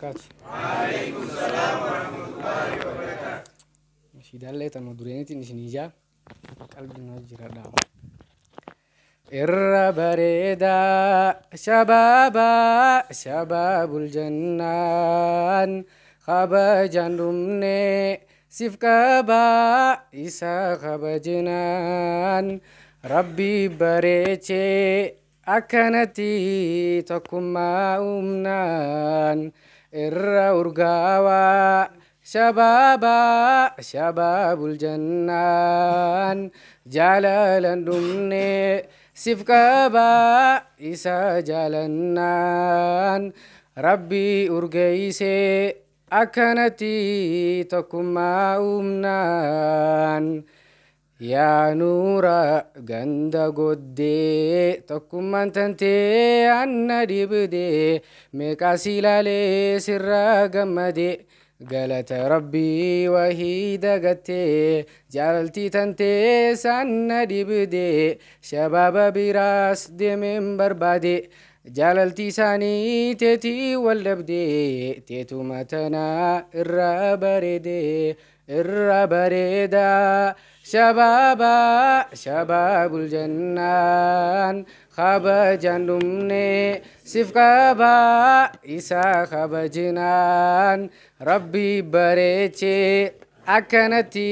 Wabarakatuh. Waalaikum salaam warahmatullahi wabarakatuh. Nashiidaallee tanuma dureenitiin isin ijaa qalbiin jiraadha. Irra bareedaa shabaabaa shabaabul jannaan kabajaan dhumne siif qabaa isa kabajinaan rabbi bareechee akkanatti tokkummaa uumnaan irra urgaawaa shabaabaa shabaabul jannaan jaalalan dhumne siif qabaa isa jaalannaan rabbi urgeessee akkanatti tokkummaa uumnaan yaa nuura ganda goddee tokkummaan tantee anna dibdee meeqaa si ilaalee sirraa gammadee galata rabbii wahii dagattee jaalaltii tantee sanna dibdee shabaaba biraas deemeen barbaade jaalaltii isaanii teetii wal dhabdee teetuma tanaa irra bareedee irra bareedaa shabaabaa shabaabul jannaan kabajaan dhumne siif qabaa isa kabajinaan rabbi bareechee akkanatti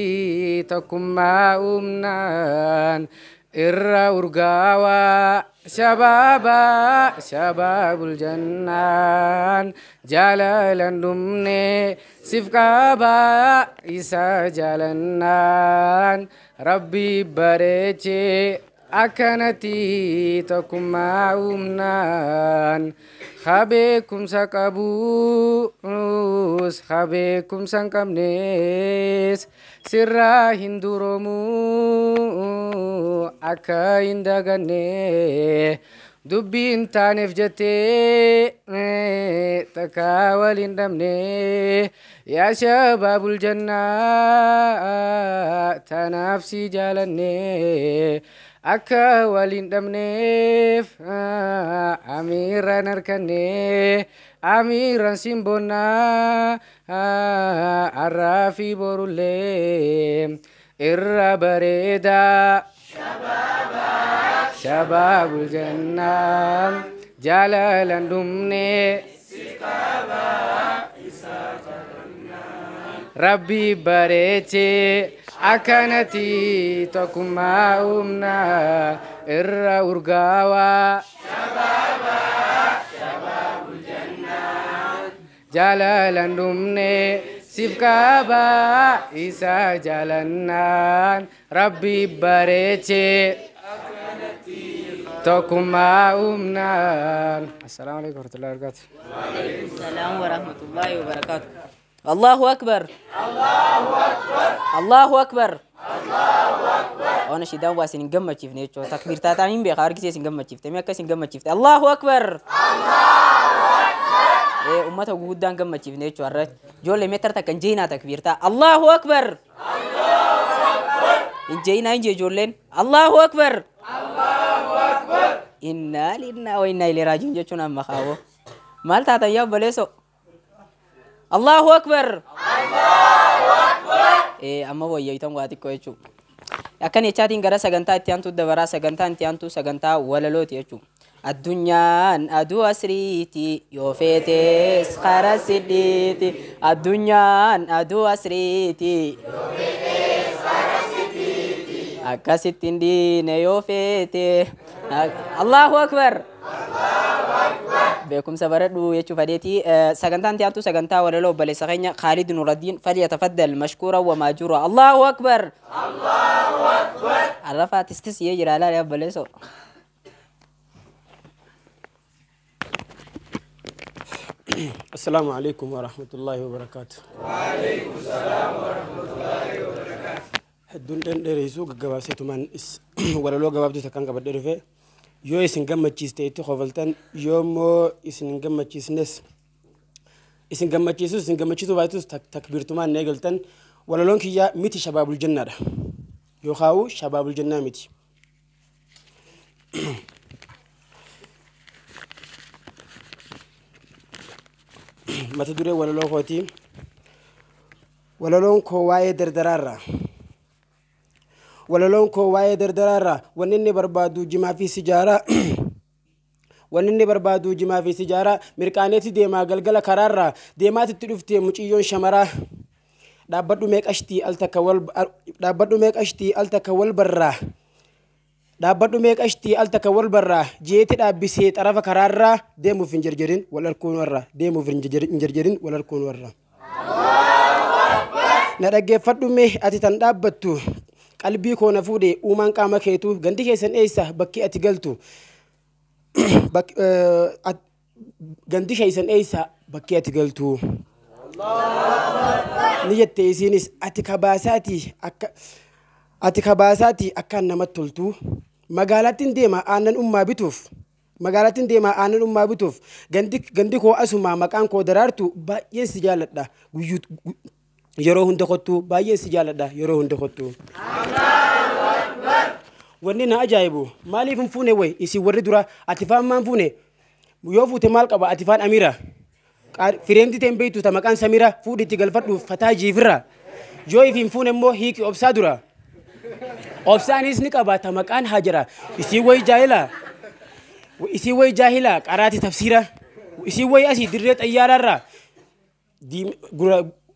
tokkummaa uumnaan irra urgaawaa shabaabaa shabaabul jannaan jaalalan dhumne siif qabaa isa jaalannaan rabbi bareechee akkanatti tokkummaa uumnaan habeekumsa qabuus habeekumsa hin qabnes sirraa hin duroomuu akka hin daganne dubbiin taaneef jettee takka waliin dhabne yaa shabaabul jannaa tanaaf si jaalanne akka waliin dhabneef amiiraan harkanne amiiraan simboonnaa har'aa fi borullee irra bareedaa shabaabul jannaan jaalalan dhumne rabbi bareechee akkanatti tokkummaa uumnaa irra urgaawaa jaalalan dhumne siif qabaa isa jaalannaan rabbi bareechee tokkummaa uumnaan. Assalaamu alaikum warahmatullahi wabarakatuh. Salaam warahmatullahi wabarakatuh. Allahu akbar. Allahu akbar. Allahu akbar. Ona shidaan waa isin hin gammachiifne jechuudha. Takbiirtaa ta'an hin beekaa harkisee isin gammachiifte. Mee akka isin gammachiifte. Allahu akbar. Uummata guguddaan gammachiifne jechuudha har'a. Ijoollee mee tarta kan jeenaa takbiirtaa. Allahu akbar. Hin jeenaa hin jee ijoolleen. Allahu akbar. Innaa linnaa wa innaa ilaihi raaji'uun jechuun amma kaawoo. Maal taatan yaa obboleessoo? Allahu akbar. Amma wayyayitan waa xiqqoo jechuudha. Akkan jechaatiin gara sagantaa itti aantuu dabaraa sagantaa itti aantuu sagantaa walalooti jechuudha. Addunyaan aduu asriiti yoo feetes karaa sidhiiti. Addunyaan aduu asriiti. Akkasitti hin diine yoo feete. Allahu akbar. Beekumsa baradhu jechuu fadheeti. Sagantaan itti aantu sagantaa walaloo obboleessa keenya Khaalid Nuraddiin falyatafaddal mashkuura wa maajuura. Allahu akbar. Allahu akbar. Arrafaa tistis yee jira laala obboleessoo. Assalaamu alaikum warahmatullahi wabarakaatu. Waalaikum salaam warahmatullahi wabarakaatu. Hedduun dheereessuu gaggabaabseetumaan walaloo gabaabduu takkaan qabadhee dhufe yoo isin gammachiiste itti kofaltan yoo immoo isin hin gammachiisnes isin gammachiisus isin gammachiisuu baatus takbiirtumaan eegaltan walaloon kiyyaa miti shabaabul jannaadha yookaan shabaabul jannaa miti. Mata duree walaloo kooti. Walaloon koo waa'ee dardaraarra. Walaloon koo waa'ee dardaraarra wanni inni barbaadu jimaa fi sijaaraa. Wanni inni barbaadu jimaa fi sijaaraa mirqaaneetti deemaa galgala karaarra deemaatitti dhuftee muciyyoon shamaraa. Dhaabbadhu meeqashtii al takka wal dhaabbadhu meeqashtii al takka wal barraa. Dhaabbadhu meeqashtii al takka wal barraa jeeti dhaabbisee xarafa karaarraa deemuuf hin jarjarin wal harkuun warra deemuuf hin jarjarin wal harkuun warra. Na dhaggeeffadhu mee ati tan dhaabbattu qalbii koo na fuudhe uumaan qaama keetu gandi keessan eessa bakki ati galtu gandi keessan eessa bakki ati galtu. Ni jette isiinis ati kabaasaati akka ati kabaasaati akkaan namatti toltu magaalaattiin deema aannan ummaa bituuf magaalattiin deemaa aannan ummaa bituuf gandi koo asumaa maqaan koo daraartu baay'een si jaalladha guyyuu yeroo hunda kottu baay'een si jaalladha yeroo hunda kottu. Wanni na ajaa'ibu maaliif hin fuune wayi isin warri dura ati faan maan fuune yoo fuute maal qaba ati faan Amiira fireemti ta'een beektu ta maqaan Samira fuudhi itti galfadhu fataa jiifirra yoo if hin fuune immoo hiiki obsaa dura obsaanis ni qaba ta maqaan Hajara isii wayi jaahila isii wayi jaahila qaraati tafsiira isii wayi asii dirree xayyaararra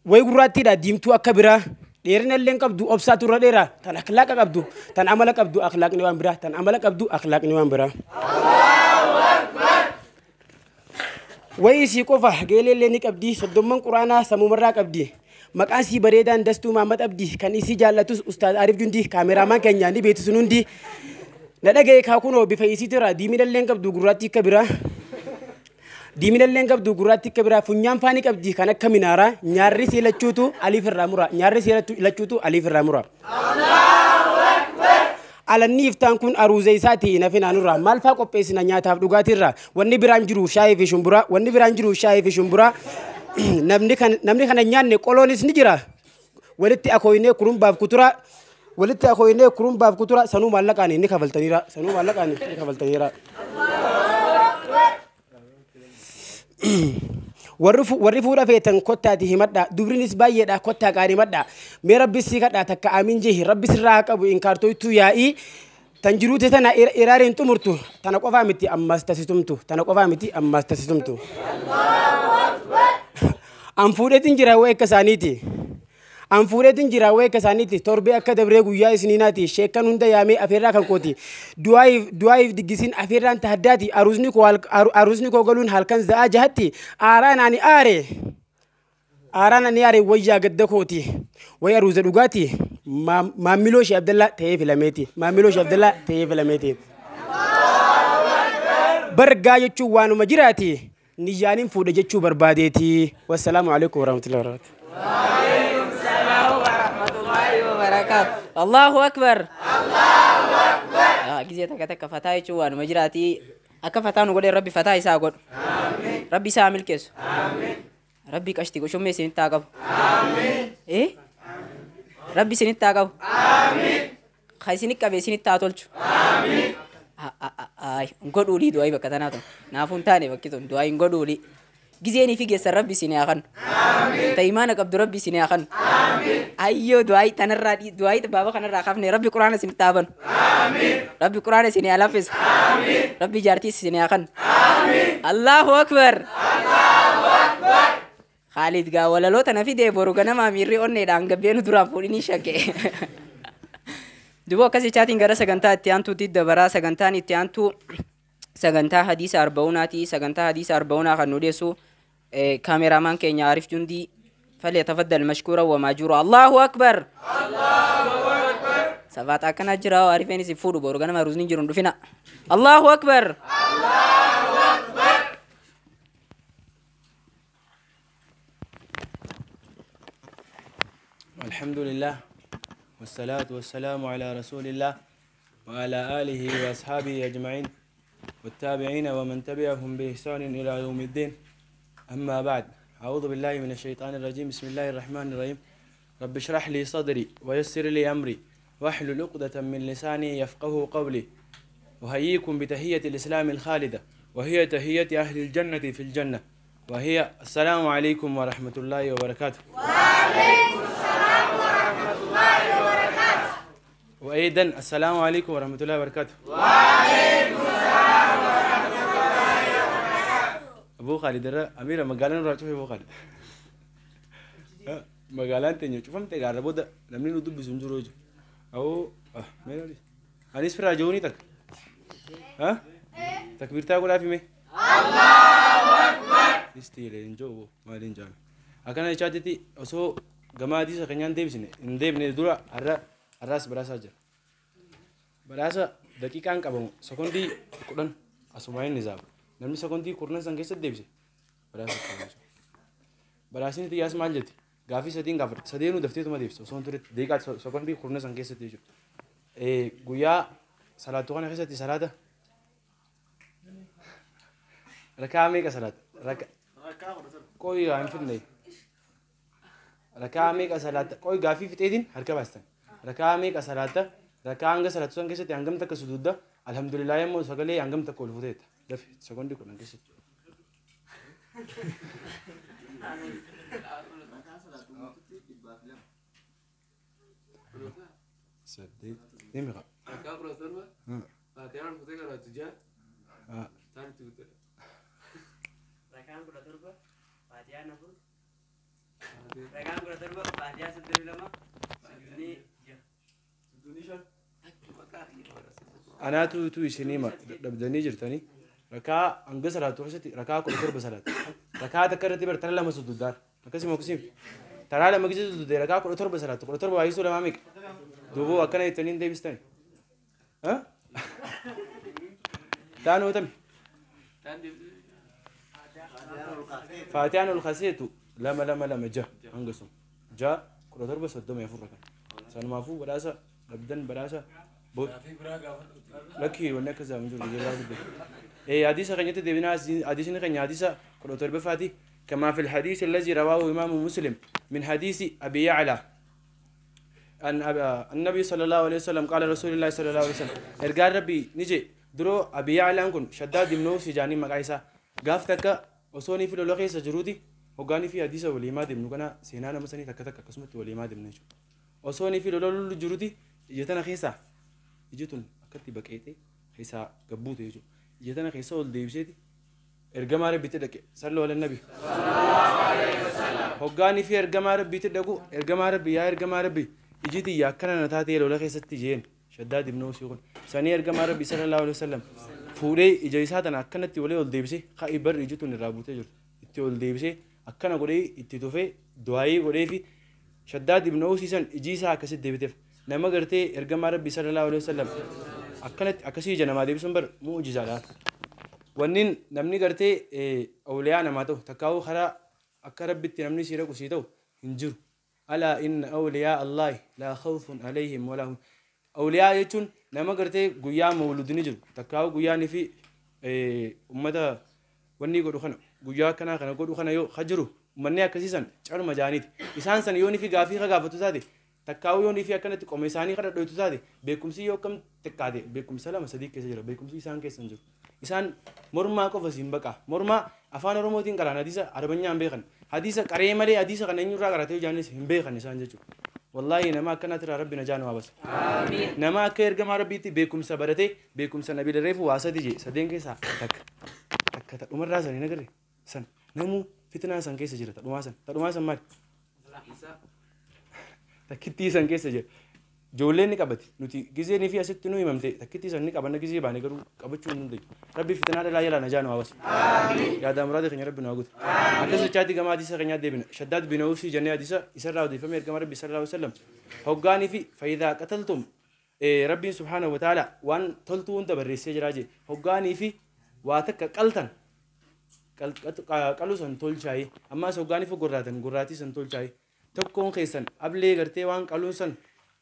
wayi gurraattiidha diimtuu akka biraa dheerina illee qabdu obsaatu irra dheera tan akhlaaqa qabdu tan amala qabdu akhlaaqni waan biraa tan amala qabdu akhlaaqni waan biraa. Wayi isii qofa geelee illee ni qabdi soddomman quraanaa samumarraa qabdi maqaan sii bareedaan Dastuu Mahammad Abdii kan isii jaallatus Ustaaz Arif Jundi kaameraamaan keenya ni beektu sun hundi na dhagaye kaakunoo bifa isiitirraa diimina illee qabdu gurraattii akka biraa. Diimina illee qabdu gurraattii akka biraa funyaan faani qabdi kan akka minaaraa nyaarri sii lachuutu aliif irraa mura nyaarri sii lachuutu aliif irraa mura. Alanni iftaan kun aruuza isaati nafi naanurraa maal faa qopheessina nyaataaf dhugaatiirraa wanni biraan jiru shaayii fi shumburaa wanni biraan jiru shaayii fi shumburaa namni kana nyaanne qoloonis ni jira walitti akooyinee kurumbaaf kuturaa walitti akooyinee kurumbaaf kuturaa sanuu maallaqaan ni kafaltaniira sanuu maallaqaan ni kafaltaniira. Warri fuudha feetan kottaati himadha dubrinis baay'eedha kottaa qaanimadha mee rabbi sii kadhaa takka amiin jehi rabbi sirraa haa qabu inkaartoytuu yaa'ii tan jiruute tana iraareen xumurtu tana qofaa miti ammas tasitumtu tana qofaa miti ammas tasitumtu. An fuudheetin jira wayi akka isaaniiti. An fuudheetin jira wayi akka isaaniiti torbee akka dabree guyyaa isiniinaati sheekkan hunda yaamee afeerraa kan kooti du'aayiif diggisiin afeerraan tahaddaati aruusni koo galuun halkan za'aa jahatti aaraan ani aare aaraan ani aare wayyaa gadda kooti wayi aruuza dhugaati maammiloo ishee Abdallaa ta'ee filameeti maammiloo ishee Abdallaa ta'ee filameeti. Bargaa jechuun waanuma jiraati niyyaanin fuudhe jechuu barbaadeeti. Wassalaamu alaikum warahmatullahi wabarakatuh. Allahu akbar. Allahu akbar. Gisee takka takka fataa jechuun waanuma jiraati. Akka fataa nu godhe rabbi fataa isaa godhu. Amiin. Rabbi isaa milkeessu. Amiin. Rabbi qashti goshummee isinitti haa qabu. Amiin. Rabbi isinitti haa qabu. Amiin. Ka isinitti qabe isinitti haa tolchu. Amiin. Ay godhuulii du'aa bakka tanaa tun. Naafuu hin taane bakki tun du'aa hin godhuulii. Gizeenii fi geessan rabbi isin haa kennu. Amiin. Ta imaana qabdu rabbi isin haa kennu. Amiin. Ayyoo du'aa tanarraa du'aa baaba kanarraa kaafne rabbi quraana isin haa banu. Amiin. Rabbi quraana isin haa laffisu. Amiin. Rabbi jaartii isin haa kennu. Amiin. Allahu akbar. Allahu akbar. Khaalid gaa walaloo tana fidee boru ganama miirri onneedhaan gabbeenu duraan fuudhinii shakke. Duba akkas jechaatiin gara sagantaa itti aantuutti dabaraa sagantaan itti aantu sagantaa hadiisa arba'uunaati sagantaa hadiisa arba'uunaa kan nu dhiyeessu kaameraamaan keenya Arif Jundii falyatafaddal mashkuura wa maajuura. Allahu akbar. Allahu akbar. Safaata akkanaa jira Arifeen isin fuudhu boru ganama ruuzni jiru hin dhufina. Allahu akbar. Allahu akbar. Alhamdulillah. والصلاة والسلام على رسول الله وعلى آله وأصحابه أجمعين والتابعين ومن تبعهم بإحسان إلى يوم الدين. أما بعد، أعوذ بالله من الشيطان الرجيم. بسم الله الرحمن الرحيم. رب اشرح لي صدري ويسر لي أمري واحلل عقدة من لساني يفقه قولي. أحييكم بتحية الإسلام الخالدة، وهي تحية أهل الجنة في الجنة. وهي السلام عليكم ورحمة الله وبركاته. وعليكم السلام ورحمة الله وبركاته. وأيضا السلام عليكم ورحمة الله وبركاته. وعليكم السلام ورحمة الله وبركاته. أبو خالد أميرة مقالان راح تشوف أبو خالد. مقالان تانية شوفهم تقاربوا ده نمني ندب بسنجروج أو مين أنيس في راجوني تك ها تكبير تاقول عافي مي الله أكبر استيل إنجو ما لينجام أكان يشاتي أسو جماعة دي سكنيان ديبسني إنديب ندورا الراس براسا جر براسا دقيقة أنك أبو سكوندي كورن أسمعين نزاب نمني سكوندي كورن سانكيس ديبسي براسا براسين تياس مالجتي Gaafii sadiin gaafadha. Sadeenuu dafteetuma deebisa. Osoo hin turetti deeqaa sekondii kurna san keessatti jechuudha. Guyyaa salaattuu kana keessatti salaata rakaa meeqa salaata? Qoyi hin fidne. Rakaa meeqa salaata? Qoyi gaafii fixeetiin harka baastan. Rakaa meeqa salaata? Rakaa hanga salaattuu san keessatti hangam takka suduudda? Alhamdulillah immoo sagalee hangam takka ol fuuteetta. Dafi sekondii 10 keessatti. Anaatu tu isinii dhabdanii jirtanii rakaa hanga salaatu keessatti rakaa 17 salaata. Rakaa takka irratti bar tara lama suduuddaar. Akkasuma akkasuma taraa lama keessa suduuddee rakaa 17 salaatu 17 baay'isuu lama meeqa? Duuboo akkana jettanii hin deebistani. Taan hootame. Faatiyaan ol kaaseetu 2 2 2 6 hanga sun 6 17 34 rakan. Sanumaafuu badhaasa dhabdan badhaasa Lucky wanni akka zaamu jiru jala guddaa. Hadiisa keenyatti deebinaa hadiisni keenya hadiisa 17 faati كما في الحديث الذي رواه إمام مسلم من حديث أبي يعلى أن النبي صلى الله عليه وسلم قال رسول الله صلى الله عليه وسلم إرجع ربي نجي درو أبي يعلى أنكم شداد بن أوس جاني مقايسة قافتك وصوني في اللغة سجرودي وقاني في حديث وليما دم نكنا سينانا مثلا تك تك قسمة وليما دم نجو وصوني في اللغة جرودي يجتنا خيسة يجتون أكتي بكيتي خيسة قبوت يجو يجتنا خيسة والديبسيتي إرجما ربي تدك صلوا على النبي هقاني في إرجما ربي تدكو إرجما ربي يا إرجما ربي يجتي يا كنا نتاتي لولا خيسة تجين شداد بن أوس يقول سني إرجما ربي صلى الله عليه وسلم فوري إجازاتنا أكنت تولي والديبسي خيبر يجتون الرابوت يجر تولي الديبسي أكنا قولي التوفي دعائي قولي في شداد بن أوس يسن إجيسا كسد ديبتف نما قرتي إرجما ربي صلى الله عليه وسلم أكنت أكسي جنا ما ديبسون بر معجزة ونين نمني قرتي أولياء نماتو تكاو خرا أكرب بيت نمني سيرك وسيتو هنجر ألا إن أولياء الله لا خوف عليهم ولا هم أولياء يجون نما قرتي قيا مولود نجر تكاو قيا نفي أمتا وني قدو خنا قيا كنا خنا قدو خنا يو خجرو مني أكسيسن شعر مجانيت إنسان سن يوني في غافي خغافتو سادي تكاو يوني في أكنت قميصاني خرا دوتو سادي بكم سي يو كم تكادي بكم سلام صديق كيسجر بكم سي إنسان كيسنجر إنسان مرما كوفسين بقى مرما أفان روموتين كلام حديثة عربية عم بيخن حديثة كريمة لي حديثة كان ينورا كراتيو جانس هم بيخن إنسان جتشو والله نما كنا ترى ربنا جانوا بس آمين نما كير جم ربي تي بكم سبرتي بكم سنبي الريف واسدي جي سدين كيسا تك تك تك عمر راس نه نقري سن نمو فتنة سن كيسة جرت تدوما سن تدوما سن مال تكتي سن كيسة جر جولين نكبت نتي جزء نفي أست نوي ممتى تكتي سن نكبنا جزء باني كرو كبتشو نندي ربي فتنة لا يلا نجانوا بس آمين يا دام راضي خنيا ربنا أقول أكثر شاتي جماعة حديثة خنيا دبنا شداد بن أوس جنة حديثة يسرع ودي فمير كما ربي صلى الله عليه وسلم هقاني في فإذا قتلتم ربي سبحانه وتعالى وان تلتون تبرسي جراجي هقاني في واتك قلتن قالوا سنتول شاي أما سوغاني في قراتن قراتي سنتول شاي تكون خيسن أبلي قرتي وان قالوا سن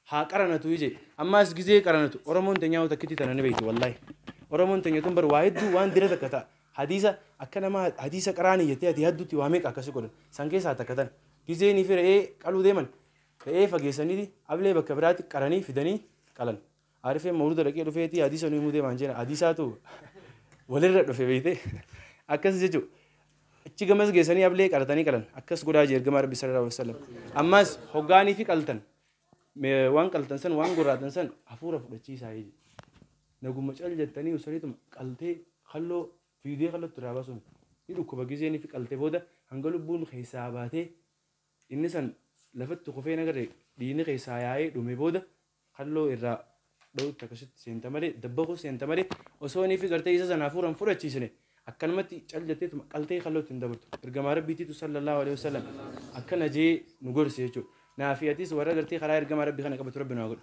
ها قرنتو يجي أما سجزي قرنتو أرمون تنياو تكتي تناني بيتي والله أرمون تنيا تنبر واحد وان درة كتا حديثة أكنا ما حديثة قراني يتي أتي هدو تيوامك أكاسي كورن سانكي ساعة كتن جزي نفر إيه قالوا دايما إيه فجيسني دي أبلي بكبرات قراني فدني قالن عارفين مولود لك رفيتي حديثة نيمو دي مانجينا حديثة تو ولر رفي بيتي أكاسي جو Achi gamas geessanii ablee qaratanii qalan akkas godhaa jee ergamaa Rabbi sallallahu alaihi wasallam. Ammas hoggaanii fi qaltan waan qaltan san waan gorraatan san hafuura fudhachiisaa jee. Naguma cal jettanii usaniituma qaltee halloo fiidee hallootti irraa baasuun ni dhukkuba gizeenii fi qaltee booda hanga lubbuun keessaa baatee inni san lafatti kufee nagarre dhiigni keessaa yaa'ee dhume booda halloo irraa dha'utti akkasitti seenta malee dabbaquu seenta malee osoo inni fi gartee isa sana hafuuraan fudhachiisne akkanumatti cal jetteetuma qaltee hallootti hin dabartu. Ergamaa Rabbiitiitu sallallahu alaihi wasallam akkana jee nu gorse jechuudha. Naafi atis warra gartee karaa ergamaa Rabbii kana qabatu Rabbi nu haa godhu.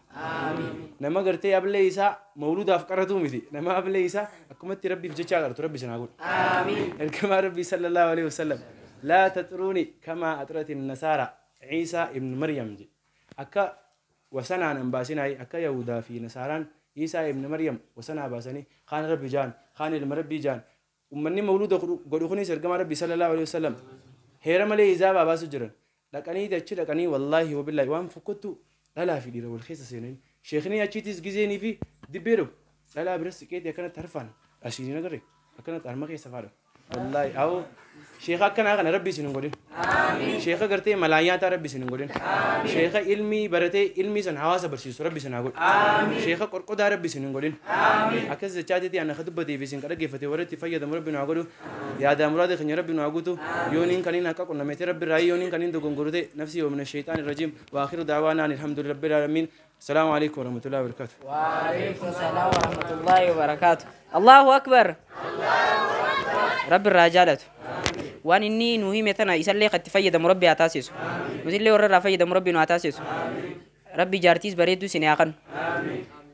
Nama gartee ablee isaa mawluudaaf qaratu miti. Nama ablee isaa akkumatti Rabbiif jechaa qaratu Rabbi sana haa godhu. Ergamaa Rabbii sallallahu alaihi wasallam laa taxruuni kamaa axrati nasaara Ciisaa ibn Maryam je. Akka wasanaan hin baasinaayi akka Yahudaa fi Nasaaraan Ciisaa ibn Maryam wasanaa baasanii kaan Rabbi jaan kaan ilma Rabbii jaan ummanni mawluuda godhu kunis ergamaa Rabbii sallallahu alaihi wasallam heera malee izaabaa baasu jiran. Dhaqanii achi dhaqanii wallaahi wabillaahi waan fokkottu dhalaa fi dhiira wal keessa seenanii sheekni achiitis gizeenii fi dibbee dhufu dhalaa biras siqeetii akkanatti harfaan asiin agarre akkanatti harma keessa faadha. Wallaahi awoo sheeka akkanaa kana Rabbi isin hin godhin. Sheeka gartee malaayyaataa Rabbi isin hin godhin. Sheeka ilmii baratee ilmii san hawaasa barsiisu Rabbi isin haa godhu. Sheeka qorqodaa Rabbi isin hin godhin. Akkas jechaatiitii ana ka dubbatee fi isin ka dhaggeeffate warra itti fayyadamu Rabbi nu haa godhu. Yaadaa muraada keenya Rabbi nu haa guutu. Yooniin kaniin haqa qunnamete Rabbi irraa yooniin kaniin dogongorute nafsii wa mina shaytaan irrajiim. Wa akhiru da'waanaa alhamdulillahi rabbil aalamiin. Salaamu alaikum warahmatullahi wabarakatuh. Wa alaikum salaam warahmatullahi wabarakatuh. Allahu akbar. Rabbi irraa jaalatu. Waan inni nu hime tana isallee kan itti fayyadamu Rabbi haa taasisu. Nutillee warra irraa fayyadamu Rabbi nu haa taasisu. Rabbi jaartiis bareedduu isin haa kennu.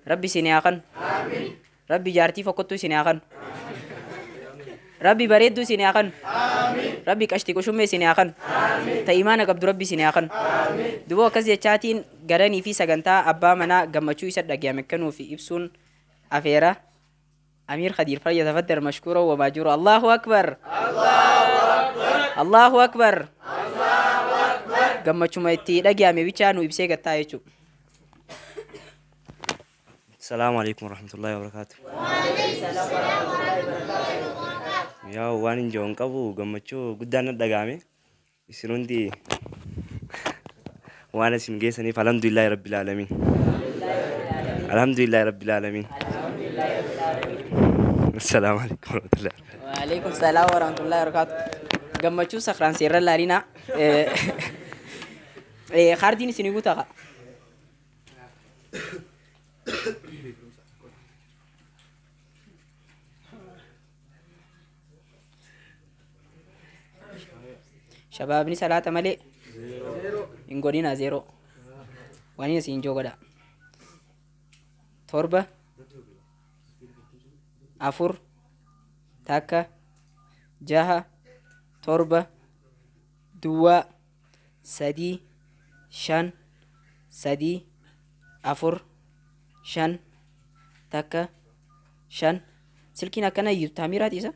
Rabbi isin haa kennu. Rabbi jaartii fokkottuu isin haa kennu. Rabbi bareedduu isin haa kennu. Rabbi qashtii qushummee isin haa kennu. Ta imaana qabdu Rabbi isin haa kennu. Duboo akkas jechaatiin garanii fi sagantaa abbaa manaa gammachuu isa dhagayame kennuu fi ibsuun afeera. أمير خدير فليتفضل مشكورا وماجورا. الله أكبر. الله أكبر. gammachuma itti dhagayame bichaa nu ibsee gattaa jechuudha. Salaamu alaikum warahmatullahi wabarakatuh. Yaa waan hin jiru hin qabu gammachuu guddaan na dhagahame. Isin hundi waan isin geessaniif alhamdulillahi rabbil aalamiin. Alhamdulillahi rabbil aalamiin. Assalaamu alaikum warahmatullahi wabarakatuh. Waalaikum salaam warahmatullahi wabarakatuh. Gammachuu sakraan seerra laalinaa. Kaardiin isinii guutaa. Shabaabni salaata malee hin godhina zeeroo. Waan isin ijoo godha. 7 4 1 6 7 0 3 5 3 4 5 1 5. Silkiin akkana iyyuu taamiraati isa.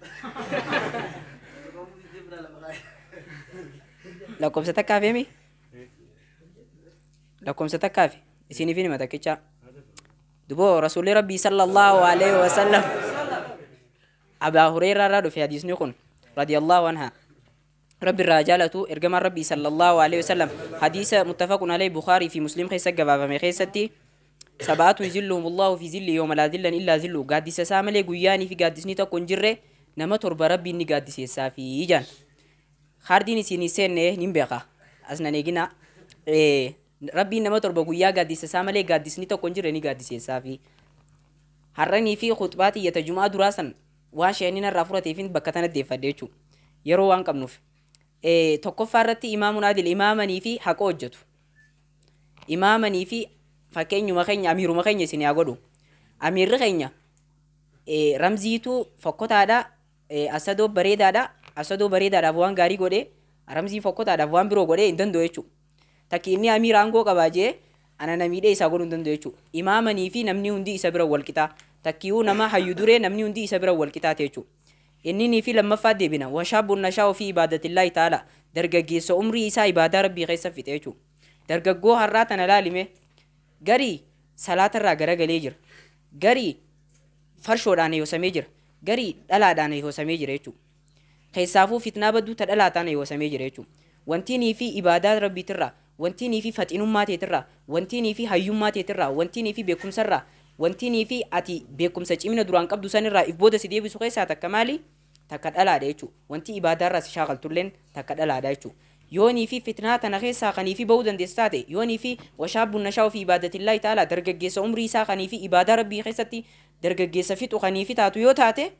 Lakkoofsa takkaa feemi? Lakkoofsa takkaa fe? Isiniif hima takkichaa. Duboo Rasuulli Rabbii sallallahu alaihi wasallam Abaa Hureyraa irraa dhufe hadiisni kun radiyallahu anha. Rabbi irraa jaalatu ergamaan Rabbii sallallahu alaihi wasallam hadiisa muttafaqun alaihi Bukhaarii fi Muslim keessa gabaafame keessatti sabaatu yuzilluhumullahu fi zilli yawma laa zillan illaa zillu gaaddisa isaa malee guyyaanii fi gaaddisni tokko hin jirre nama torba Rabbiin ni gaaddiseessaa fi ijaan. Kaardiin isin seenne nin beeka. As nan eegina. Rabbiin nama torba guyyaa gaaddisa isaa malee gaaddisni tokko hin jirre ni gaaddiseessaa fi har'anii fi khutbaa xiyyata jumaa duraa san waan sheenin irraa fudhateefin bakka tana deeffadhe jechuudha. Yeroo waan qabnuuf. Tokkoffaa irratti imaamuun adil imaamanii fi haqa hojjetu. Imaamanii fi fakkeenyuma keenya amiiruma keenya isin haa godhu. Amiirri keenya ramziitu fokkotaadha, asadoo bareedaadha. Asadoo bareedaadhaaf waan gaarii godhee ramzii fokkotaadhaaf waan biroo godhee hin danda'u jechuudha. Takki inni amiira aangoo qabaa jee ana namiidhee isaa godhuu hin danda'u jechuudha. Imaamanii fi namni hundi isa bira wal qixaa. Takkiyuu nama hayyu duree namni hundi isa bira wal qixaate jechuudha. Inni fi lammaffaa deebina. Washaabun nashaa'u fi ibaadatillahi ta'ala. Dargaggeessa umrii isaa ibaadaa Rabbii keessa fixe jechuudha. Dargaggoo har'aa tana laalime garii salaatarraa garagalee jira. Garii farshoodhaan hiyoosamee jira. Garii dhalaadhaan hiyoosamee jira jechuudha. Keessaafuu fitnaa badduu ta dhalaa taana yoosamee jira jechuudha. Wantiinii fi ibaadaa rabbiitirraa, wantiinii fi faxinummaa teetirraa, wantiinii fi hayyummaa teetirraa, wantiinii fi beekumsarraa, wantiinii fi ati beekumsa cimina duraan qabdu sanirraa if booda si deebisu keessaa takka maali? Takka dhalaadha jechuudha. Wanti ibaadaarraa si shaakaltulleen takka dhalaadha jechuudha. Yoonii fi fitnaa tana keessaa kanii fi bahuu dandeessu taate, yoonii fi washaabun nashaa fi ibaadatillahi ta'ala dargaggeessa umrii isaa kanii fi ibaadaa rabbii keessatti dargaggeessa fixu kanii fi taatu yoo taate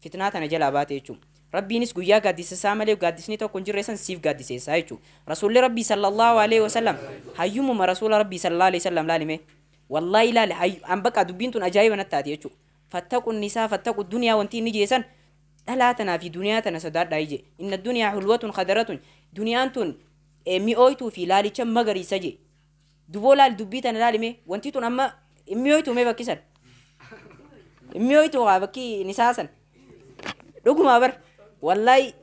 fitnaa tana jalaa baate jechuudha. Rabbiinis guyyaa gaaddisa isaa malee gaaddisni tokko hin jirre san siif gaaddiseessaa jechuudha. Rasuulli Rabbii sallallahu alaihi wasallam hayyumuma rasuula Rabbii sallallahu alaihi wasallam laalime. Wallaahi ilaali an bakka dubbiin tun ajaa'iba natti taate jechuudha. Fattaqu nisaa fattaqu duniyaa wanti inni jeesan dhalaa tanaa fi duniyaa tana sodaadhaa ije. Inna duniyaa hulwatun khadaratun duniyaan tun mi'ooytuu fi laalicha magariisa je. Duboo laali dubbii tana laalime wanti tun amma mi'ooytuu mee bakkisan. Mi'ooytuu haa bakki nisaasan. Dhugumaa bar. Wallahi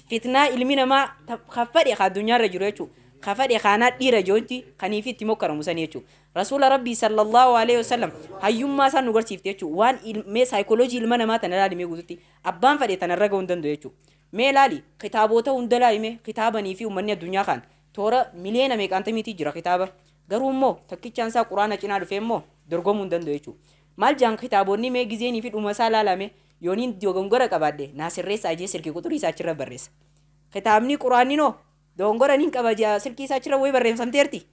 fitnaa ilmi namaa kafadhe ka addunyaarra jiru jechuudha. Kafadhe kaanaa dhiira joonti kaniif itti mokkaramu sanii jechuudha. Rasuula Rabbii sallallahu alaihi wasallam hayyummaa isaan nu garsiifte jechuudha. Waan mee saayikooloojii ilma namaa tana ilaali mee guututti abbaan fadhe tanarra ga'uu hin danda'u jechuudha. Mee ilaali kitaabota hunda ilaali mee kitaabanii fi uummanni addunyaa kan toora miliyoona meeqaantamiitii jira kitaaba. Garuu immoo takkichaan isaa quraana cinaa dhufee immoo dorgomuu hin danda'u jechuudha. Maal jaan kitaabonni mee gizeenii fi dhuma isaa ilaalame yooniin dogongora qabaadhe naa sirreessaa jee silkii quxurii isaa achirra barreessa. Kitaabni quraanni noo dogongora niin qaba jee silkii isaa achirra wayii barreeffamteerti.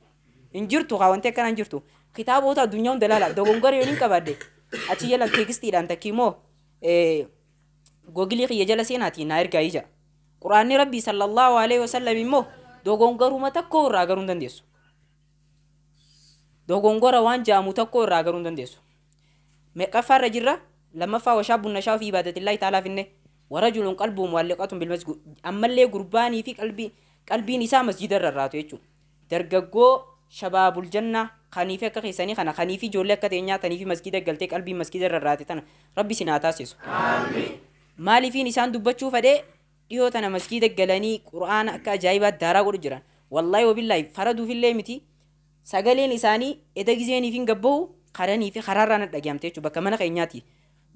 Hin jirtu haa wanti akkanaa hin jirtu. Kitaabota addunyaa hunda ilaala dogongora yooniin qabaadhe achi jalan teekstiidhaan takkii immoo googilii kiyya jala seenaatii naa ergaa ija. Quraanni Rabbii sallallahu alaihi wasallam immoo dogongoruma tokko irraa garuu hin dandeessu. Dogongora waan jaamu tokko irraa garuu hin dandeessu. Meeqaffaarra jirra? Lammaffaa washaabun nashaa fi ibaadatillahi ta'aalaa finne warajulun qalbuhu mu'alliqatun bil masjid ammallee gurbaanii fi qalbiin isaa masjida irra raatu jechuudha. Dargaggoo shabaabul jannaa kanii fi akka keessanii kana kanii fi ijoollee akka teenyaa tanii fi masjida galtee qalbiin masjida irra raate tana rabbi isin haa taasisu. Maaliifiin isaan dubbachuu fedhee dhiyoo tana masjida galanii quraana akka ajaa'ibaa daaraa godhu jiran. Wallaahi wabillaahi faraduufillee miti sagaleen isaanii eda gizeeniif hin gabbahu karanii fi karaarraa na dhagayamte jechuudha bakka mana keenyaati.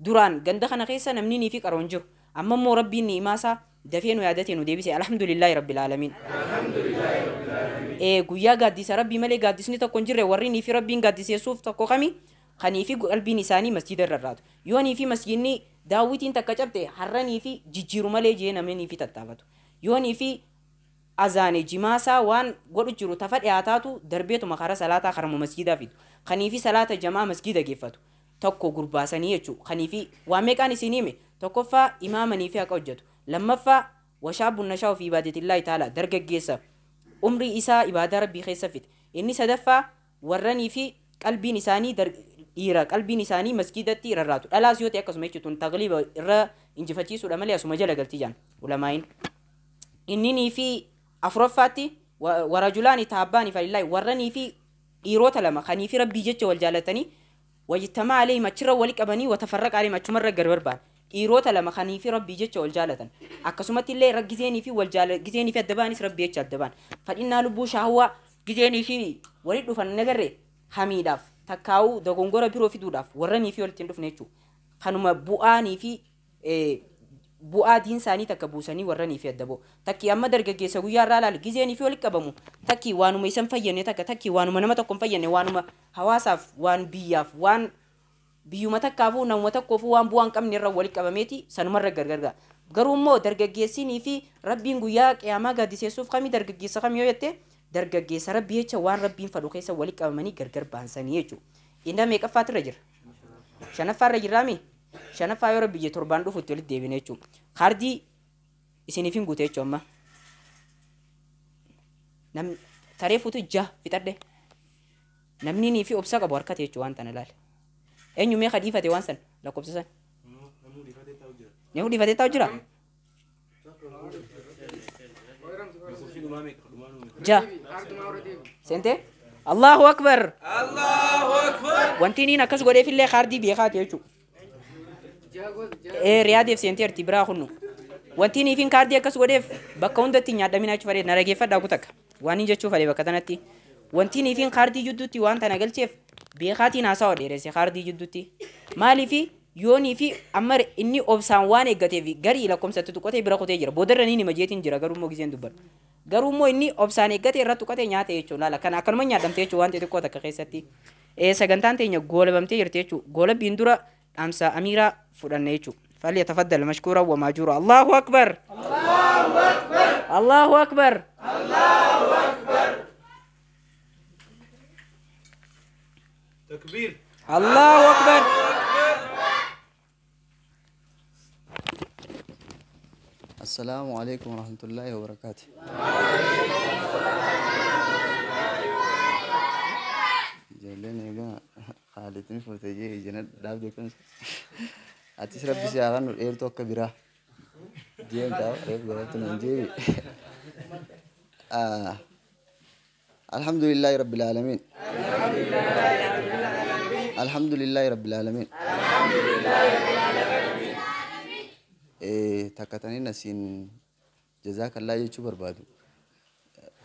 Duraan ganda kana keessa namni nii fi qaroon jiru. Amma immoo rabbiin ni'imaa isaa dafee nu yaadatee nu deebise alhamdulillahi rabbil aalamiin. Guyyaa gaaddisa rabbii malee gaaddisni tokko hin jirre warri nii fi rabbiin gaaddiseessuuf tokko kami kanii fi qalbiin isaanii masjida irra raatu. Yoo nii fi masjidni daawwitiin takka cabte harranii fi jijjiiru malee jee namni nii fi tattaafatu. Yoo nii fi azaane jimaasaa waan godhu jiru tafa dhiyaataatu darbeetuma karaa salaataa karama masjidaa fidu. Kanii fi salaata jamaa masjida geeffatu. Tokko gurbaasanii jechuudha. Kanii fi waan meeqaan isin hime tokkoffaa imaamanii fi haqa hojjetu. Lammaffaa washaabun nashaa fi ibaadatillahi ta'ala dargaggeessa umrii isaa ibaadaa rabbii keessa fite. Inni sadaffaa warranii fi qalbiin isaanii dhiira qalbiin isaanii masjidatti rarraatu. Dhalaas yoo ta'e akkasuma jechuun tagliiba irra injifachiisuudha malee asuma jala galti jaan ulamaayin. Inni fi afuraffaatti warajulaani taabbaani falillaahi warranii fi dhiirota lama kanii fi rabbii jecha wal jaalatanii wajtamaa alayhim achirra wali qabanii watafarraqa alayhim achumarra gar barbaan dhiirota lama kanii fi rabbii jecha wal jaalatan akkasumatti illee gizeenii fi wal jaala gizeenii fi adda baanis rabbii jecha adda baan fadhinnaa lubbuu shaahwaa gizeenii fi wali dhufan nagarre hamiidhaaf takkaa'uu dogongora biroo fiduudhaaf warranii fi walitti hin dhufne jechuudha. Kanuma bu'aanii fi bu'aa diin isaanii takka buusanii warranii fi adda ba'u. Takki amma dargaggeessa guyyaa irraa ilaali gizeenii fi walitti qabamu takki waanuma isan fayyadne takka takki waanuma nama tokko hin fayyadne waanuma hawaasaaf waan biyyaaf waan biyyuma takkaafuu namuma tokkoofuu waan bu'aa hin qabne irra walitti qabameeti sanumarra gargar ga'a. Garuu immoo dargaggeessinii fi rabbiin guyyaa qiyaamaa gaaddiseessuuf kamii dargaggeessa kam yoo jette dargaggeessa rabbii jecha waan rabbiin fadhu keessa walitti qabamanii gargar baansanii jechuudha. Inni meeqaffaatu irra jira? Shanaffaarra jirraami? Shanaffaa yoo rabbi jee torbaan dhufutti walitti deebine jechuudha. Kaardii isiniif hin guute jechuudha amma. Namni taree fuutu jaha fixadhe. Namni nii fi obsa qabu harkate jechuudha waan tana ilaale. Eenyu meeqa dhiifate waan san lakkoofsa san? Namni dhiifatee taa'u jira? Jaha. Seentee? Allahu akbar! Allahu akbar! Wanti niin akkas godheefillee kaardii beekaati jechuudha. Riyaadiif seenteerti biraa kunnu. Wanti niifin kaardii akkas godheef bakka hundatti nyaadhamina jechuu fedhe na dhageeffadhaa kutakka. Waan hin jechuu fedhe bakka tanatti. Wanti niifin kaardii jidduutti waan tana galcheef beekaatiin haasawa dheeresse kaardii jidduutti. Maaliifi Yoonii fi amma inni obsaan waan eeggateef garii lakkoofsatti tuqatee bira kutee jira. Boodarra ni nima jeetiin jira garuu immoo giseen dubbadha. Garuu immoo inni obsaan eeggatee irra tuqatee nyaate jechuudha. Laala kana akkanuma nyaadhamte jechuudha waan xixiqqoo takka keessatti. Sagantaan teenya goolabamtee jirti jechuudha. Goolabbiin dura dhaamsa Amiiraa fudhanne jechuudha. فليتفضل مشكورا وماجورا. الله أكبر الله أكبر الله أكبر الله أكبر. تكبير الله أكبر. السلام عليكم ورحمة الله وبركاته. جلنا يا خالتني فوتجي جنات داب دكان atis rabbi si haa kennu dheertuu akka biraa deemtaa reef godhattu nan jeebi. Alhamdulillahi rabbil aalamiin. Alhamdulillahi rabbil aalamiin. Takka taniin asiin jazaakallaa jechuu barbaadu.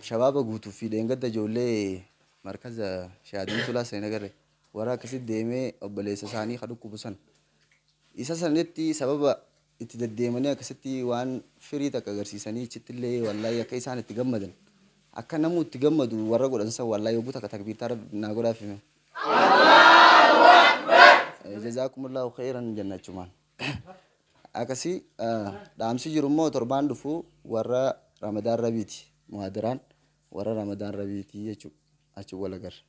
Shabaaba guutuu fi dheengadda ijoollee markaza shaadin tulaa seen agarre warra akkasitti deemee obboleessa isaanii ka dhukkubu san. Isa sanitti sababa itti deddeemanii akkasitti waan firii takka agarsiisanii achittillee wallaahi akka isaan itti gammadan akka namuu itti gammadu warra godhan san wallaahi yogguu takka takbiirtaa rabbi naa godhaaf hime. Jazaakumullahu khairan jenna achumaan. Akkasii dhaamsi jiru immoo torbaan dhufu warra Ramadaan Rabiiti muhaadaraan warra Ramadaan Rabiiti jechuudha achi wal agarra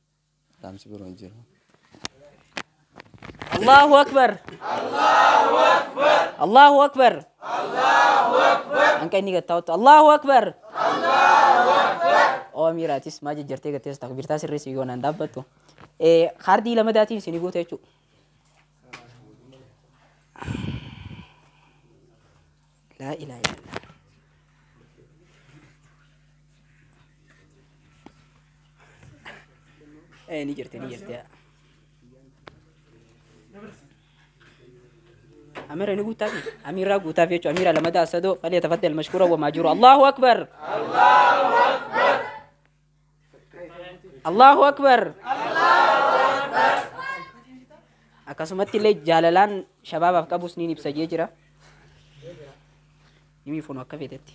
dhaamsi biroo hin jiru. الله أكبر الله أكبر الله أكبر الله أكبر. أنك إني قلت الله أكبر الله أكبر. أو أميراتيس ما جرتي قلت تكبير تاسر رئيس يقول أنا دابته. خاردي لما داتين سنيقول تيجو. لا إله إلا الله. نجرتي نجرتي. أمير نقول تابي أمير راقو تابي أمير لما دا سدو فليتفضل مشكورا وماجورا. الله أكبر الله أكبر الله أكبر الله أكبر. Akkasumatti illee jaalalaan shabaabaaf qabu ni ibsa jee jira. Nimi foon akka feetetti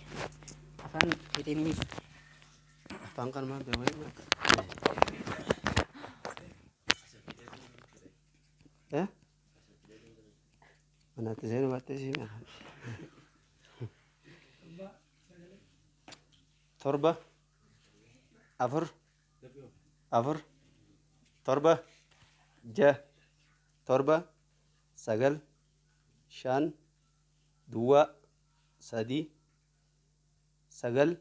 afaan feetee nimi afaan kan maal ta'e Manatti seenu battee siima. 7 4 4 7 6 7 9 5 2 3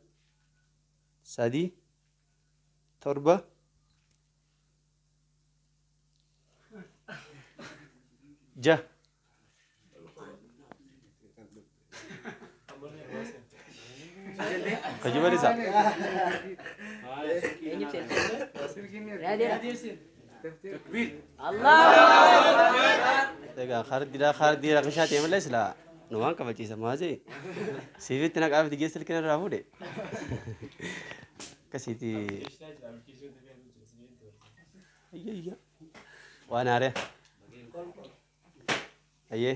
9 3 7 6. Kajiba isa. Egaa kaardii rakkishaa ta'e malee silaa numaan kabachiisa maasee siifitti naqaaf digeessa ilkina irraa fuudhe akkasiiti. Waan haaree ayyee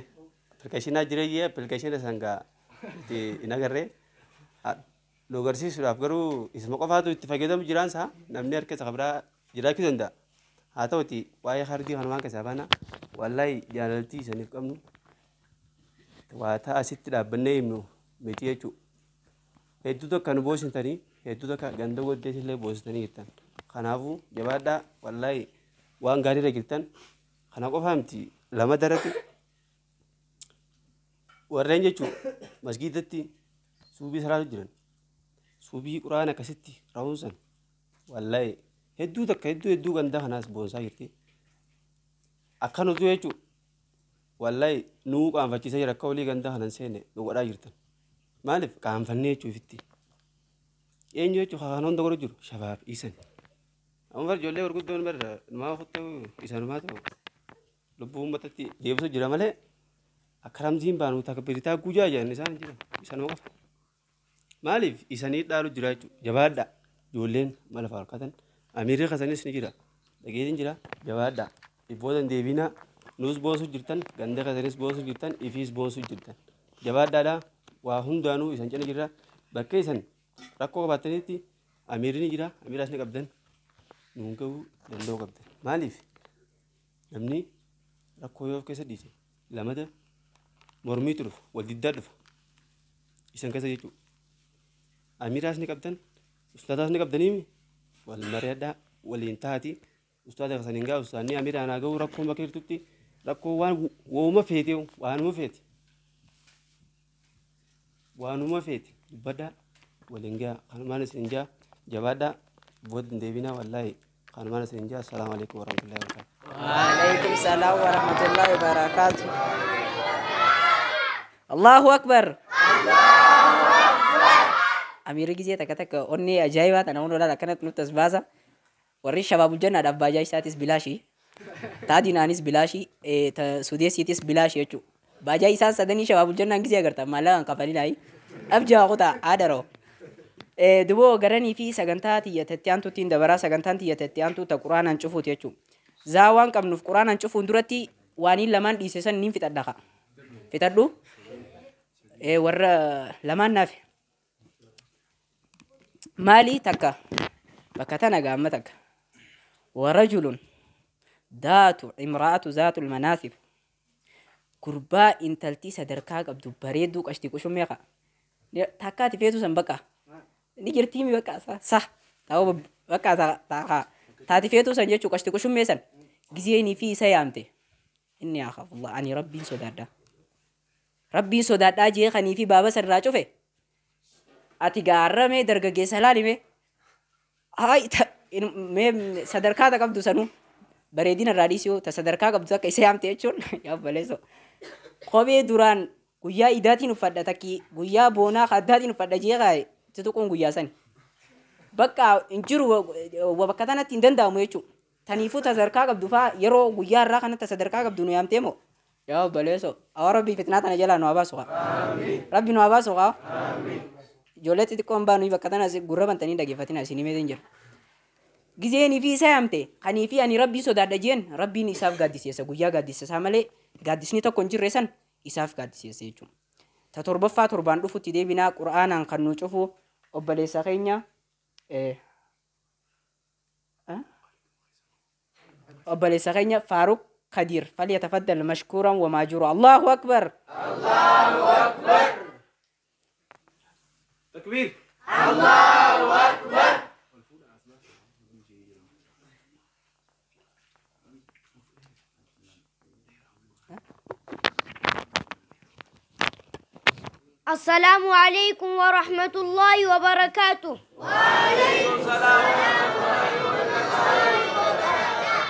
appilikeeshinaa jireeyyee appilikeeshina sangaa itti hin agarree nu agarsiisuudhaaf garuu isuma qofaatu itti fayyadamu jiraan isaa namni harka isa biraa jiraachuu danda'a. Haa ta'uti waa'ee kaardii kanumaan keessaa baana wallaahi jaalaltii isaniif qabnu waa ta'a asitti dhaabbannee himnu miti jechuudha. Hedduu tokko nu boosintanii hedduu tokko ganda goddees illee boosintanii jirtan. Kanaafuu jabaadhaa wallaahi waan gaariirra jirtan kana qofaa miti lama daratu warreen jechuun masgiidatti suubii salaatu jiran suubii quraana akkasitti raawwansan wallaahi hedduu takka hedduu hedduu ganda kanaas boonsaa jirti. Akkan utuu jechuun wallaahi nuu qaanfachiisaa jira akka olii ganda kanan seene nu godhaa jirtan. Maaliif qaanfannee jechuu ifitti. Eenyu jechuun kan hunda godhu jiru shabaab dhiisan. Amma bar ijoollee gurguddoon bar numaa ofitti isaanumaa ta'u lubbuu uummatatti deebisu jira malee akka ramziin baanu takka biritaa gujaa jiran isaan jiran isaanuma qofa. Maaliif isanii dhaalu jira jechuudha jabaadha ijoolleen mala faarkatan amiirri kasanis ni jira dhageetiin jira jabaadha dhibbootan deebinaa Nus boonsuu jirtan, ganda keessanis boonsuu jirtan, ifiis boonsuu jirtan. Jabaadhaadha waa hundaanuu isan cina jirra. Bakka isan rakkoo qabaatanitti amiirri ni jira, amiiraas ni qabdan. Nuun gahuu danda'uu qabdan. Maaliif namni rakkoo yoo of keessa dhiise lamata mormiitu dhufa, wal diddaa dhufa. Isan keessa jechuudha. Amiiraas ni qabdan, ustaadaas ni qabdanii wal mari'adhaa waliin taati. Ustaada keessaniin gaa ustaadni amiiraan haa gahuu rakkoon bakka jirtutti rakkoo waan wooma feete waanuma feete waanuma feete dubbadhaa waliin gaa kanumaan isin jaa jabaadhaa booda hin deebinaa wallaahi kanumaan isin jaa. Assalaamu alaikum warahmatullahi wabarakatuh. وعليكم السلام ورحمة الله وبركاته. الله أكبر. أمير gisee takka takka onnee ajaa'ibaa tana hunda akkanatti nutti as baasa. Warri shabaabul jannaadhaaf baajaa isaatis bilaashii. Taadinaanis bilaashii, sudeessiitis bilaashii jechuudha. Baajaa isaan sadanii shabaabul jannaan gisee agartan maallaqaan kafalinaayi. Dhabjaa kutaa aadaroo. Duboo garanii fi sagantaa tiyyatatti aantuutiin dabaraa sagantaan tiyyatatti aantuu ta quraanaan cufuuti jechuudha. Zaa waan qabnuuf quraanaan cufuun duratti waaniin lamaan dhiise san niin fixadha ka. Fixadhu warra lamaan naafe. Maali takka bakka tana gaamma takka. ورجل ذات امرأة ذات المناصب gurbaa intaltii sadarkaa qabdu bareedduu qashtii qushun meeqa takkaati feetu san bakka ni jirtii mi bakka sa ta'uu bakka ta'a taati feetu san jechuu qashtii qushun meesan gizeenii fi isa yaamte inni akhafullah ani rabbiin sodaadha rabbiin sodaadhaa jee kanii fi baaba sarraa cufe ati gaarramee dargaggeessa laalime hay mee sadarkaa ta qabdu sanuu bareedina irraa dhiisuu ta sadarkaa qabdu akka isa yaamte jechuun yaa baleeso kophee duraan guyyaa idaatiin uffadha takki guyyaa boonaa addaatiin uffadha jee kaaye tutuquun guyyaa sani bakka hin jiru bakka tanatti hin danda'amu jechuudha. Taniifuu ta sadarkaa qabdu faa yeroo guyyaa irraa kanatti ta sadarkaa qabdu nu yaamtee moo yaa baleeso awwa rabbii fitnaa tana jalaa nu haa baasu kaa rabbi nu haa baasu kaa ijoollee xixiqqoon baanu bakka tana gurra bantanii dhaggeeffatina isin himee hin jiru. Gizeenii fi isa yaamte kanii fi ani rabbii sodaadha jeen rabbiin isaaf gaaddisiisa guyyaa gaaddisiisaa malee gaaddisni tokko hin jirre san isaaf gaaddisiisa jechuudha. Ta torbaffaa torbaan dhufutti deebinaa qura'aanaan kan nu cufu obboleessa keenya obboleessa keenya Faaruq Kadir falyatafaddal mashkuuran wamaa jiru. Allahu akbar. Allahu akbar. Takbiir. Allahu akbar. السلام عليكم ورحمة الله وبركاته. وعليكم السلام ورحمة الله وبركاته.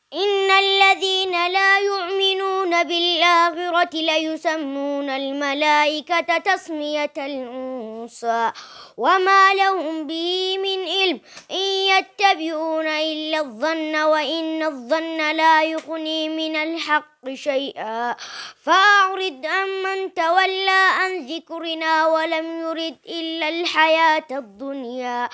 إن الذين لا يؤمنون بالآخرة ليسمون الملائكة تسمية الأنثى وما لهم به من علم إن يتبعون إلا الظن وإن الظن لا يغني من الحق شيئا فأعرض عمن تولى عن ذكرنا ولم يرد إلا الحياة الدنيا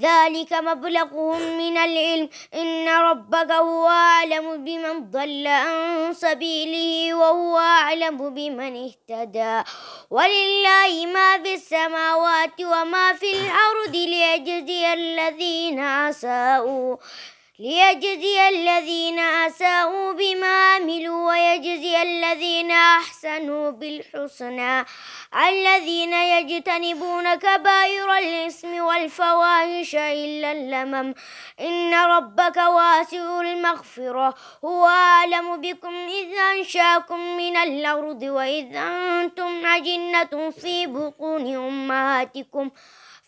ذلك مبلغهم من العلم إن ربك هو أعلم بمن ضل عن سبيله وهو أعلم بمن اهتدى ولله ما في السماوات وما في الأرض ليجزي الذين أساءوا بما عملوا ويجزي الذين أحسنوا بالحسنى الذين يجتنبون كبائر الإثم والفواحش إلا اللمم إن ربك واسع المغفرة هو أعلم بكم إذ أنشأكم من الأرض وإذ أنتم أجنة في بطون أمهاتكم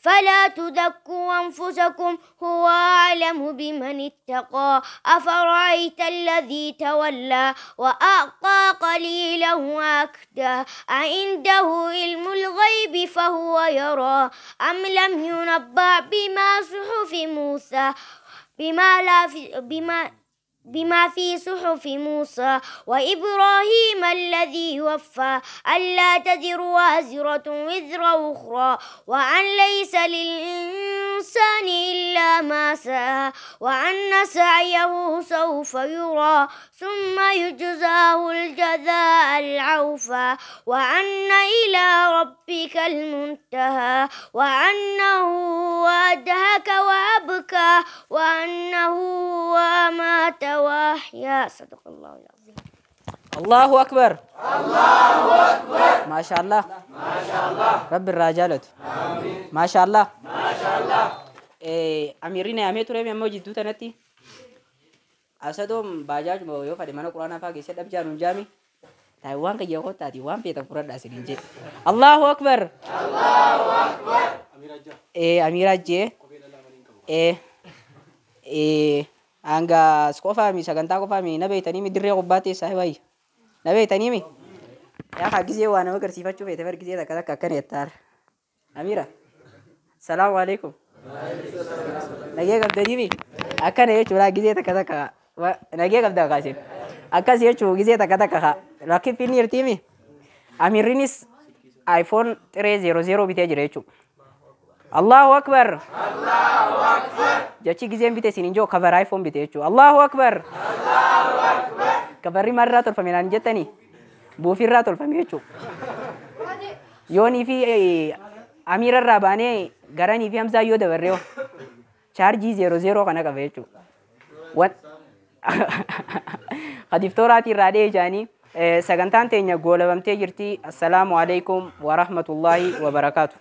فلا تزكوا أنفسكم هو أعلم بمن اتقى أفرأيت الذي تولى وأعطى قليلا وأكدى أعنده علم الغيب فهو يرى أم لم ينبأ بما صحف موسى بما بما في صحف موسى وإبراهيم الذي وفى ألا تزر وازرة وزر أخرى وأن ليس للإنسان إلا ما سعى وأن سعيه سوف يرى ثم يجزاه الجزاء الأوفى وأن إلى ربك المنتهى وأنه هو أضحك وأبكى وأنه هو أمات وأحيا. صدق الله العظيم. الله أكبر. الله أكبر. ما شاء الله. ما شاء الله. رب الرجالة. آمين. ما شاء الله. ما شاء الله. أميرين أمير ترى من موجود تنتي. أسدوم باجاج مو يو فدي mana Qur'aana faa keessatti dhabjaa nuun jaami. Taayiwaan kiyya kootaati waan feetan fudhadhaa isiniin jedhe. Allahu Akbar. Allahu Akbar. Amiira jee. Hanga qofaami sagantaa qofaami na beeytanii mi dirree kubbaa teessaa baay'ee. Na beeytanii mi? Yaa haa gisee waa nama agarsiifachuu feete bar gisee takka takka akkana jettaara. Amiira. Salaamu alaikum. Nagee qabdanii mi? Akkana jechuudha gisee takka takka nagee qabdaa kaaseen. Akkas jechuu gisee takka takka haa. Rakkiin jirtii mi? Amiirrinis iPhone 300 bitee jira jechuudha. Allahu Akbar. Allahu Akbar. Jechi giseen bite isin injoo kabar iPhone bite jechuudha. Allahu Akbar. Allahu Akbar. Kabarri maalirraa tolfame naan jettanii? Buufirraa tolfame jechuudha. Yoonii fi Amiirarraa baanee garanii fi Hamzaa yoo dabarree chaarjii 00 kana qaba jechuudha. Khadiftooraatii irraa dhee jaanii sagantaan teenya goolabamtee jirti. Assalaamu alaikum wa rahmatullaahi wa barakaatu.